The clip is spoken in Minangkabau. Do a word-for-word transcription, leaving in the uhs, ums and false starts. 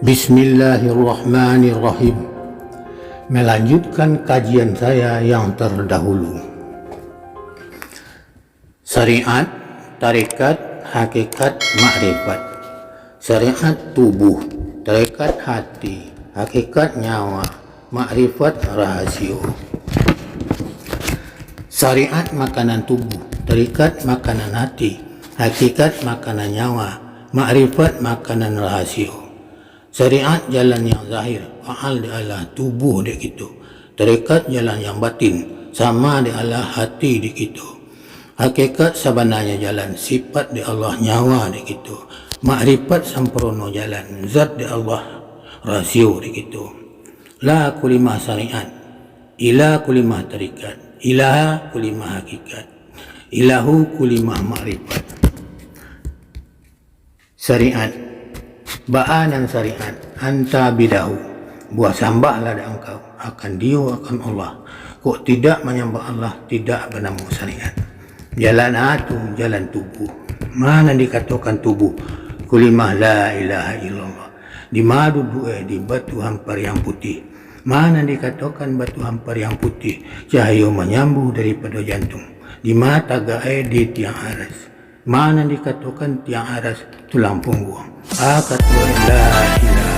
Bismillahirrahmanirrahim. Melanjutkan kajian saya yang terdahulu. Syariat, tarekat, hakikat, makrifat. Syariat tubuh, tarekat hati, hakikat nyawa, makrifat rahasio. Syariat makanan tubuh, tarekat makanan hati, hakikat makanan nyawa, makrifat makanan rahasio. Syariat jalan yang zahir, fa'al dek Allah, tubuh dek kito. Tarekat jalan yang batin, sama dek Allah, hati dek kito. Hakikat sabananyo jalan, sifat dek Allah, nyawa dek kito. Makrifat sampurno jalan, zat dek Allah, rasio dek kito. La kulimah syariat, ila kulimah tarekat, ilaha kulimah hakikat, ilahu kulimah makrifat. Syariat. Baa nan syariat? Anta bidahu. Buah sambahlah dek angkau akan dio, akan Allah. Kok tidak manyambah Allah, tidak banamo syariat. Jalan a tu, jalan tubuh. Ma nan dikatokan tubuh? Kulimah la ilaha illallah. Di ma duduak e? Di Batu Hampariang Putiah. Ma nan dikatokan Batu Hampariang Putiah? Cahayo manyambuh daripado jantuang. Di ma tagak e? Di tiang aras. Ma nan dikatokan tiang aras? Tulang pungguang. A kato la ilaha illallah.